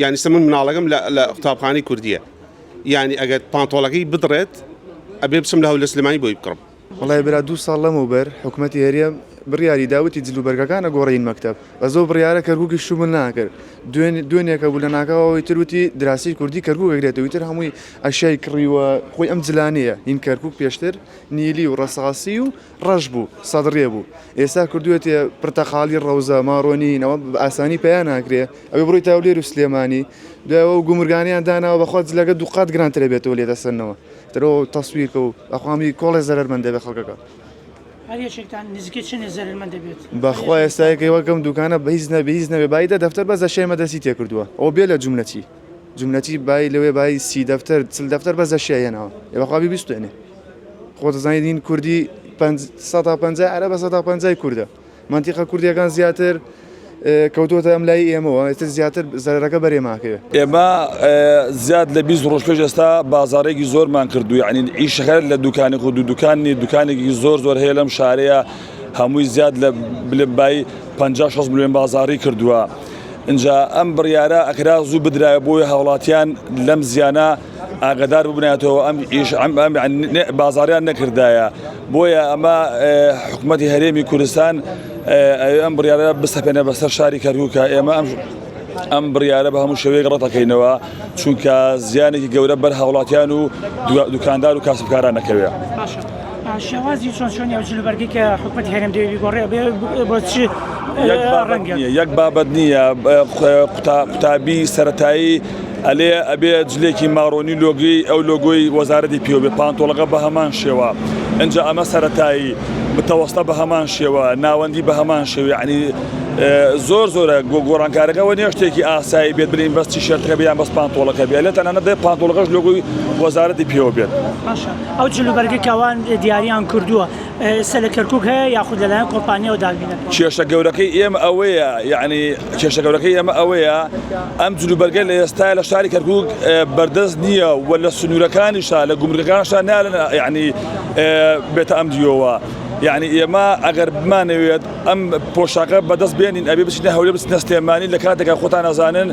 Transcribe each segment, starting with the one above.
یانی سە من مناڵەکەم لە لە قوتابخانەی کوردیە یانی ئەگەر پانتۆڵەکەی بدڕێت ئەبێ بچم لە هەولێر سلێمانی بۆی بکڕم. وەڵای برا دوو ساڵ لەمەوبەر حکومەتی هەرێم بڕیاری دا وتی جل و بەرگەکان ئەگۆڕین مەکتەب بەس ئەو بڕیارە کەرکوکی شومل ناکرد دوێنێ دوێنێکە بوو لە ناکاوەوە ئیتر وتی دراسی کوردی کەرکوک ئەگرێتەوە ئیتر هەمووی ئەشیای کڕیوە خۆی ئەم جلانەیە هین کەرکوک پێشتر نیلی و ڕەساسی و ڕەش بوو سەدڕێ بوو ئێستا کردوێتێ پرتەقاڵی ڕەوزە ماڕۆنی ئەوە بە ئاسانی پیا ناکرێ ئەوێ بڕۆی تا هەولێر و سلێمانی دوای ئەو گومرگانیان داناوە بەخوا جلەکە دووقات گرانترە بێتەوە لێ دەسەنەوە ترۆ تەسویر کە و بەخوامی کۆڵێ زەرەرمەند دەبێ خەڵکەکە. هەر یەکێکتان نزیکەی چەندێ زەرەرمەند دەبێت؟ بەخوا ئێستایەکەی وەک ئەم دوکانە بە هیچ نەبێ هیچ نەبێ بایی دە دەفتەر بەس ئەشیای مەدرەسی تێ کردووە ئەوە بێ لە جوملەچی جوملەچی بایی لەوێ بایی سی دەفتەر چل دەفتەر بەس ئەشیای هێناوە ئێ بەخوا بی بیستێنێ خۆ دەزانی دین کوردی پەنج سەدا پەنجای عەرەبە سەدا پەنجای کوردە مەنتیقە کوردیەکان زیاتر کەوتووەتە ئەم لای ئێمەوە ئیتر زیاتر زەرەرەکە بەر ئێمە ئەکەوێ. ئێمە زیاد لە 20 ڕۆژ پێش ئێستا بازاڕێکی زۆرمان کردو یعنی ئیش هەر لە دوکانی خۆ دوو دوکان نیە دوکانێکی زۆر زۆر هەیە لەم شارەیە هەمووی زیاد لە بلێ بای 50 60 ملیۆن بازاڕی کردووە ئینجا ئەم بڕیارە ئەکرا زوو بدرایە بۆیە هاوڵاتیان لەم زیانە ئاگادار ببنایەتەوە ئەم ئیش ئەم ئەم بازاڕیان نەکردایە بۆیە ئەمە حکوومەتی هەرێمی کوردستان ئەم بڕیارە بسەپێنە بەسەر شاری کەرکووکە ئێمە ئەم ئەم بڕیارە بە هەموو شێوەیەک ڕەتەکەینەوە چونکە زیانێکی گەورە بەر هاوڵاتیان و دوکاندار و کاسبکاران نەکەوێ. شێوازی چۆن چۆنی ئەو جلوبەرگەی کە حکوومەتی هەرێم دەیەوێت بیگۆڕێ بۆ چ ڕەنگە؟ یەک بابەت نییە قوتابی سەتایی ئەلێ ئەبێ جلێکی ماڕۆنی لۆگی ئەو لۆگۆی وەزارەتی پێوە بێ پانتۆڵەکە بە هەمان شێوە ئینجا ئەمە سەرەتایی متەوەستە بە هەمان شێوە ناوەندی بە هەمان شێوە یعنی زۆر زۆرە گۆڕانکارەکە وە نیە شتێکی ئاسایی بێت بلین بەس تیشێرتەکە بیان بەس پانتۆڵەکە بێت لە تەنانەت دەبێت پانتۆڵەکەش لۆگۆی وەزارەتی پێوە بێت. باشە ئەو جلوبەرگەی کە ئەوان دیاریان کردووە ئێستا لە کەرکوک هەیە یاخود لەلایەن کۆمپانیاوە دابین دەکرێت؟ کێشە گەورەکەی ئێمە ئەوەیە یعنی کێشە گەورەکەی ئێمە ئەوەیە ئەم جلوبەرگە لە ئێستا لە شاری کەرکوک بەردەست نییە و لە سنوورەکانیشا لە گومرگەکانشا نالن یعنی بێتە ئەم دیۆوە یعنی ئێمە ئەگەر بمانەوێت ئەم پۆشاکە بەدەست بێنین ئەبێ بچینە هەولێر بچینە سلێمانی لە کاتێکا خۆتان ئەزانن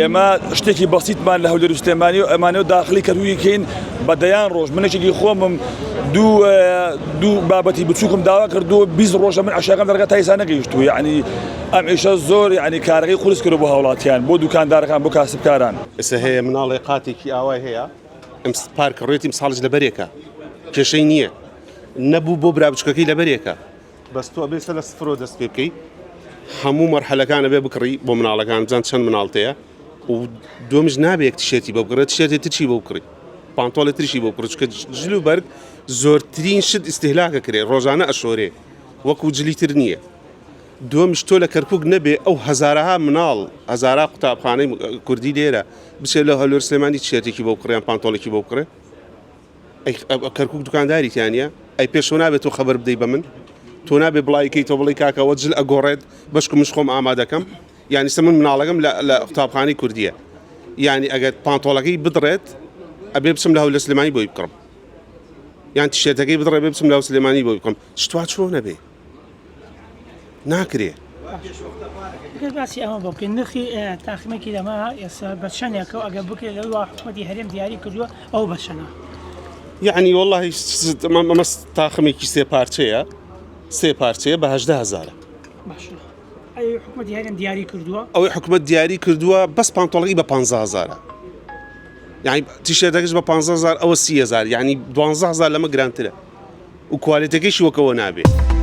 ئێمە شتێکی بەسیتمان لە هەولێر و سلێمانی و ئەمانە و داخلی کەرکوکی کەین بە دەیان ڕۆژ من یەکێکی خۆمم دوو دوو بابەتی بچووکم داوا کردووە 20 ڕۆژە من عشاقم دەرگا تا ئێستا نەگەیشتووە یعنی ئەم ئیشە زۆر یعنی کارەکەی قورس کردووە بۆ هاوڵاتیان بۆ دوکاندارەکان بۆ کاسبکاران. ئێستا هەیە مناڵێ قاتێکی ئاوای هەیە ئەم پار کڕێتی ئەمساڵیش لەبەرێکە کێشەی نییە نەبوو بۆ برا بچوکەکەی لەبەرێکە بەس تۆ ئەبێ سەر لە سفرەوە دەست پێ بکەی هەموو مەرحەلەکان ئەبێ بکڕی بۆ مناڵەکان بزان چەند مناڵت هەیە و دووەمیش نابێ یەک تیشێرتی بۆ بکڕێت تیشێرتی ترشی بۆ بکڕی پانتۆڵی ترشی بۆ بکڕی چونکە جل و بەرگ زۆرترین شت ئیستیهلاکە کرێ ڕۆژانە ئەشۆرێ وەکو جلی تر نییە دووەمیش تۆ لە کەرکک نەبێ ئەو هەزارەها مناڵ هەزارا قوتابخانەی کوردی لێرە بچێت لە هەولێر سلێمانی تیشێرتێکی بۆ بکڕێ یان پانتۆڵێکی بۆ بکڕێ ئەی کەرکک دوکانداری تیا نییە ئەی پێش تۆ نابێت تۆ خەبەر بدەی بە من تۆ نابێ بڵاوی کەی تۆ بڵێی کاکە ئەوە جل ئەگۆڕێت بەشکم منش خۆم ئامادەکەم یانی سە من مناڵەکەم لە لە قوتابخانەی کوردیە یانی ئەگەر پانتۆڵەکەی بدڕێت ئەبێ بچم لە هەولێر سلێمانی بۆی بکڕم یان تیشێرتەکەی بدڕێ بێ بچم لە سلێمانی بۆی بکڕم شتوا چۆنە بێ ناکرێ. گەر باسی ئەمە بۆ بکەین نرخی تاقمێکی لەمە ئێستا بە چەندێکە و ئەگەر بکرێت لەوەی وا حکومەتی هەرێم دیاری کردووە ئەو بە چەنە؟ یعنی واللهی ئەمە تاقمێکی سێ پارچەیە سێ پارچەیە بە هەژدە هەزارە. باشە ئەی حکومەتی هەرێم دیاری کردووە؟ ئەوەی حکومەت دیاری کردووە بەس پانتۆڵەکەی بە 15 هەزارە. یعنی تیشێرتەکەش بە 15 هەزار ئەوە 30 هەزار یعنی 12 هەزار لەمە گرانترە. و کوالێتەکەیشی وەک ئەوە نابێ.